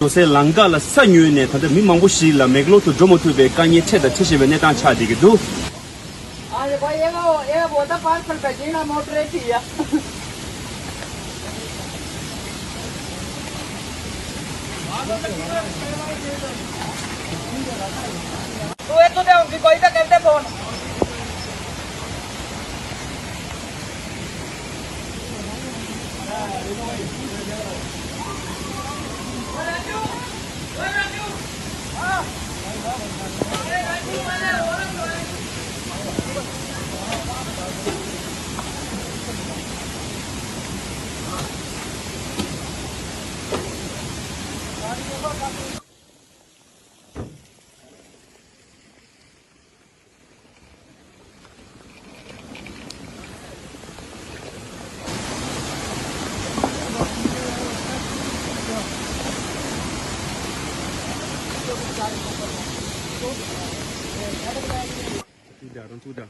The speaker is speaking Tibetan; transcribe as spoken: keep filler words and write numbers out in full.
འགྲོ་སའི་ལམ་ཁ་ལ་ས་ཉུལ་ནས་ད་ལྟ་མི་མང་པོ་ཞིག་ལ་མེག་ལོར་དུ་འགྲོ་མ་ཐུབ་པའི་དཀའ་ངལ་འཕྲད་དང་འཕྲད་བཞིན་པའི་གནས་སྟངས་ཆགས་བསྡད་ཀྱི་འདུག་ཨ་ཡེ་པ་ཡེ་གའོ་ཡེ་པོ་ད་པར་ཁལ་པ་ཇི་ན་མོ་ཊ་རེ་ཐི་ཡ། तू है तो दे उनकी कोई तो करते फोन। ཐུག་ད་རང་ཐུག་ད།